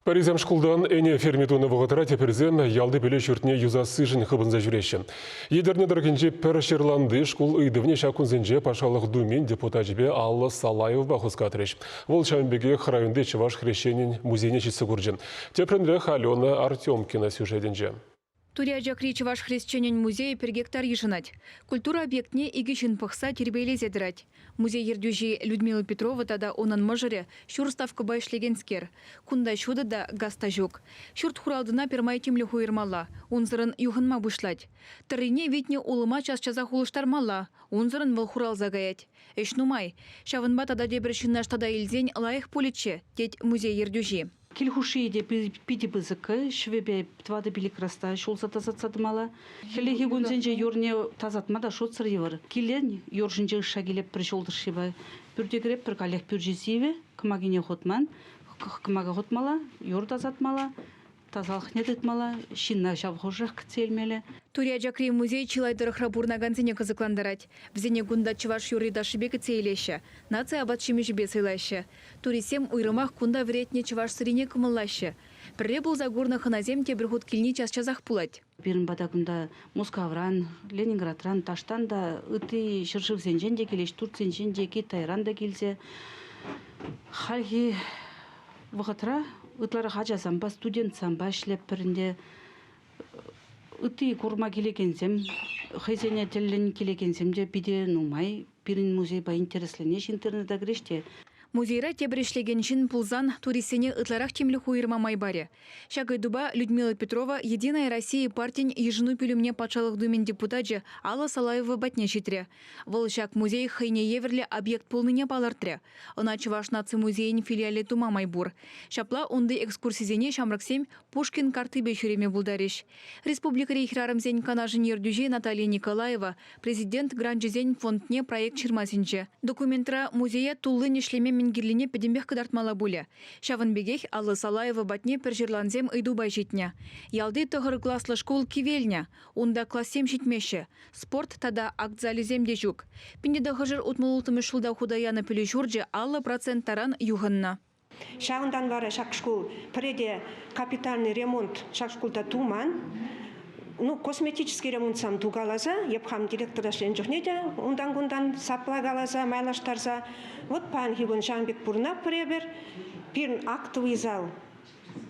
Пӗрисем шкултан ӗне ферми тунӑ вӑхӑтра теприсем ялти пӗлӳ ҫуртне юсассишӗн хыпӑнса ҫӳреҫҫӗ. Етӗрне тӑрӑхӗнчи пӗр ҫырланти шкул ыйтӑвне ҫак кунсенче Патшалӑх Думин депутачӗпе Алла Салаевӑпа хускатрӗҫ. Вӑл ҫавӑн пекех районти чӑваш хресченӗн музейне ҫитсе курчӗ. Тӗплӗнрех Алена Артемкина сюжетӗнче. Тури Ачакри чӑваш хресченӗн музейӗ пӗр гектар йышӑнать. Культура объектне икӗ ҫын пӑхса тирпейлесе тӑрать. Музей ертӳҫи Людмила Петрова тата унӑн мӑшӑрӗ ҫур ставкӑпа ӗҫлекенскер. Кунта ҫутӑ та, газ та ҫук. Ҫурт хуралтӑна пӗрмай тимлӗх уйӑрмалла, унсӑрӑн юхӑнма пуҫлать. Тӑррине витнӗ улӑма час-часах улӑштармалла, унсӑрӑн вӑл хуралса каять. Ӗҫ нумай. Ҫавӑнпа тата тепӗр ҫынна штата илсен лайӑх пулӗччӗ, тет музей ертӳҫи. Кил хушшийӗ те питӗ пысӑк. Ҫӑвӗпе тӑватӑ-пилӗк раста ҫулса тасатса тӑмалла. Хӗллехи кунсенче юрне тасатма та шутсӑр йывӑр. Килен юр ҫинче ышша килетпӗр ҫул тӑршшипе. Пӳрте кӗретпӗр, каллех пӳрчӗ сивӗ, кӑмакине хутман. Кӑмака хутмалла, юр тасатмалла, тасалӑхне тытмалла, ҫынна ҫав хушӑрах кӗтсе илмелле. Тури Ачакри музей чылай тӑрӑхра пурӑнакансене кӑсӑклантарать. Вӗсене кунта чӑваш юрри-ташшипе кӗтсе илеҫҫӗ, наци апат-ҫимӗҫӗпе сӑйлаҫҫӗ. Туристсем уйрӑмах кунта вӗретнӗ чӑваш сӑрине кӑмӑллаҫҫӗ. Пӗрре пулса курнӑ хӑнасем тепӗр хут килни час-часах пулать. Пирӗн пата кунта Мускавран, Ленинградран, таҫтан та, ытти ҫӗршывсенчен те килеҫ, Турцинчен те, Китайран та килсе. Хальхи вӑхӑтра ытларах ачасемпе, студентсемпе ӗҫлетпӗр ӗнтӗ. Ытти курма килекенсем, хӑйсене тӗллӗн килекенсем те питӗ нумай. Пирӗн музейпа интересленеҫ интернета кӗреҫ те. Музейра тепӗр ӗҫлекен ҫын пулсан туристсене ытларах тимлӗх уйӑрма май парӗ. Ҫак ыйтупа Людмила Петрова Единая Россия партин йышӑну пӳлӗмне Патшалӑх Думин депутачӗ Алла Салаева патне ҫитрӗ. Вӑл ҫак музей хӑйне евӗрлӗ объект пулнине палӑртрӗ. Ӑна Чӑваш наци музейӗн филиалӗ тума май пур. Ҫапла унти экскурсисене ҫамрӑксем Пушкин карттипе ҫӳреме пултарӗҫ. Республикӑри хӗрарӑмсен канашӗн ертӳҫи Наталья Николаева Президент гранчӗсен фондне проект ҫырма сӗнчӗ. Документра музее туллин ӗҫлеме мӗн кирлине пӗтӗмпех кӑтартмалла пулӗ. Ҫавӑн пекех Алла Салаева патне пӗрҫырлансем ыйтупа ҫитнӗ. Ялти тӑхӑр класлӑ шкул кивелнӗ. Унта классем ҫитмеҫҫӗ. Спорт тата акт залӗсем те ҫук. 1966 ҫулта хута янӑ пӗлӳ ҫурчӗ 50% таран юхӑннӑ. Ҫавӑнтан вара ҫак шкул пӗрре те капитальный ремонт ҫак шкулта туман. Ну, косметический ремонтсам тукаласа, эп хам директор ӗҫленӗ чухне те унтан-кунтан саплакаласа, майлаштарса. Вот паянхи кун ҫавӑн пек пурӑнатпӑр эпир. Пирӗн актовый зал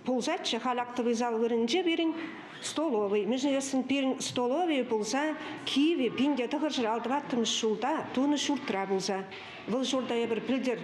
пулсаччӗ, халь актовый зал вырӑнӗнче пирӗн столовый. Мӗншӗн тесен пирӗн столовый пулса кивӗ 1964 ҫулта тунӑ ҫуртра пулса. Вӑл ҫурта эпир пӗлтӗр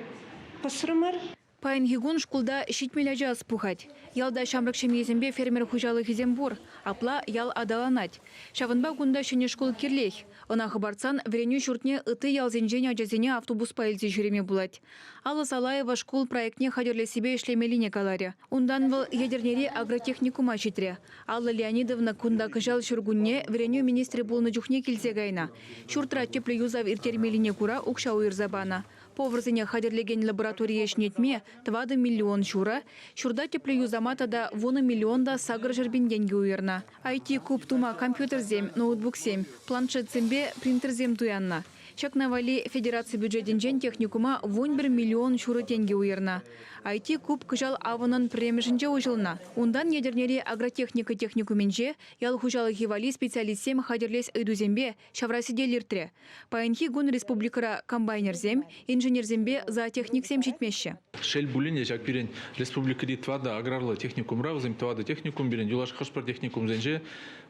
Пӑсрӑмӑр. Паянхи кун шкулта 70 ача ӑс пухать. Ялта ҫамрӑк ҫемьесемпе фермер хуҫалӑхӗсем пур. Апла ял аталанать. Ҫавӑнпа кунта ҫӗнӗ шкул кирлех. Ӑна хӑпартсан вӗренӳ ҫуртне ытти ялсенчен ачасене автобуспа илсе ҫӳреме пулать. Алла Салаева шкул проектне хатӗрлессипе ӗҫлемеллине каларӗ. Унтан вӑл Етӗрнери агротехникума ҫитрӗ. Алла Леонидовна кунта кӑҫал ҫуркунне вӗренӳ министрӗ пулнӑ чухне килсе кайнӑ. Ҫуртра тӗплӗ юсав ирттермеллине кура укҫа уйӑрса панӑ. Поварсене хатӗрлекен лабораторие ҫӗнетме тӑватӑ миллион ҫурӑ, ҫурта тӗплӗ юсама тата вунӑ миллион та 800 пин тенкӗ уйӑрнӑ. IT-куб тума компьютерсем, ноутбуксем, планшетсемпе принтерсем туяннӑ. Ҫакна валли федераци бюджетӗнчен техникума 11 миллион ҫурӑ тенкӗ уйӑрнӑ. IT-куб кӑҫал авӑнӑн пӗрремӗшӗнче уҫӑлнӑ. Унтан Етӗрнери агротехника техникумӗнче ял хуҫалӑхӗ валли специалистсем хатӗрлес ыйтусемпе ҫавра сӗтел иртрӗ. Паянхи кун республикӑра комбайнерсем, инженерсемпе зоотехниксем ҫитмеҫҫӗ. Шел пулин те, ҫак пирӗн республикӑри тӑватӑ аграрлӑ техникумра, вӗсем тӑватӑ техникум пирӗн, юлашки хӑш-пӗр техникумсенче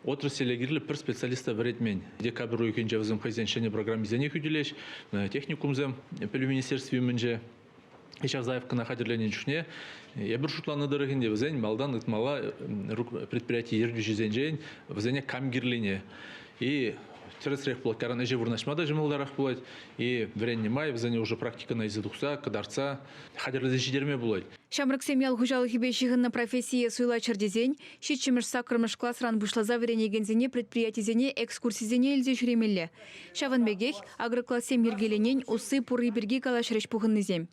отрасле кирлӗ пӗр специалиста вӗрентмен. Декабрь уйӑхӗнче вӗсем хӑйсен ҫӗнӗ программисене хӳтӗлеҫ, техникумсем Пӗлӳ министерстви умӗнче ҫав заявкӑна хатӗрленӗ чухне эпир шутланӑ тӑрӑх ӗнтӗ вӗсен малтан ыйтмалла предприяти ертӳҫисенчен вӗсене кам кирлине. И тӗрӗсрех пулать, кайран ӗҫе вырнаҫма та ҫӑмӑлтарах пулать. И вӗреннӗ май вӗсене уже практикӑна илсе тухса, кӑтартса хатӗрлесе ҫитерме пулать. Ҫамрӑксем ял хуҫалӑхӗпе ҫыхӑннӑ профессие суйлаччӑр тесен ҫиччӗмӗш-саккӑрмӗш класран пуҫласа вӗренекенсене предприятисене экскурсисене илсе ҫӳремелле. Ҫавӑн пекех агроклассем йӗркеленин усси пурри пирки калаҫрӗҫ пухӑннисем.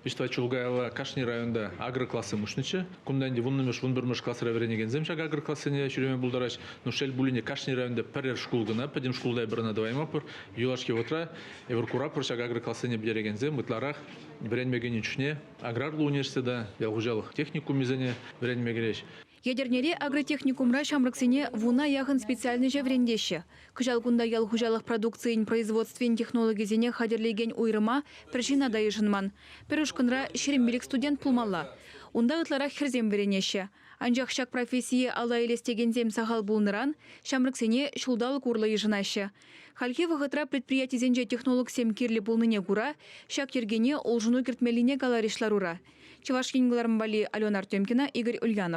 Виҫ-тӑват ҫул каялла кашни районта агроклассем уҫнӑччӗ. Кунта ӗнтӗ вуннӑмӗш, вунпӗрмӗш класра вӗренекенсем ҫак агроклассене ҫӳреме пултараҫ. Ну, шел пулин те, кашни районта пӗрер шкул кӑна, пӗтӗм шкулта эпир ӑна тӑваймастпӑр. Юлашки вӑхӑтра эпир куратпӑр ҫак агроклассене пӗтерекенсем ытларах вӗренме кӗнӗ чухне аграрлӑ университета, ял хуҫалӑх техникумӗсене вӗренме кӗреҫ. Етӗрнери агротехникумра ҫамрӑксене вуна яхӑн специальноҫе вӗрентеҫҫӗ. Кӑҫал кунта ял хуҫалӑх продукцийӗн производствин технологӗсене хатӗрлекен уйрӑма пӗр ҫынна та йышӑнман. Пӗр ушкӑнра 25 студент пулмалла. Унта ытларах хӗрсем вӗренеҫҫӗ. Анчах ҫак профессие алла илес текенсем сахал пулнӑран ҫамрӑксене ҫулталӑк урлӑ йышӑнаҫҫӗ. Хальхи вӑхӑтра предприятисенче технологсем кирлӗ пулнине кура ҫак йӗркене улшӑну кӗртмеллине каларӗҫ ларура. Чӑваш Ен кӑларӑм валли Алена Артемкина, Игорь Ульянов.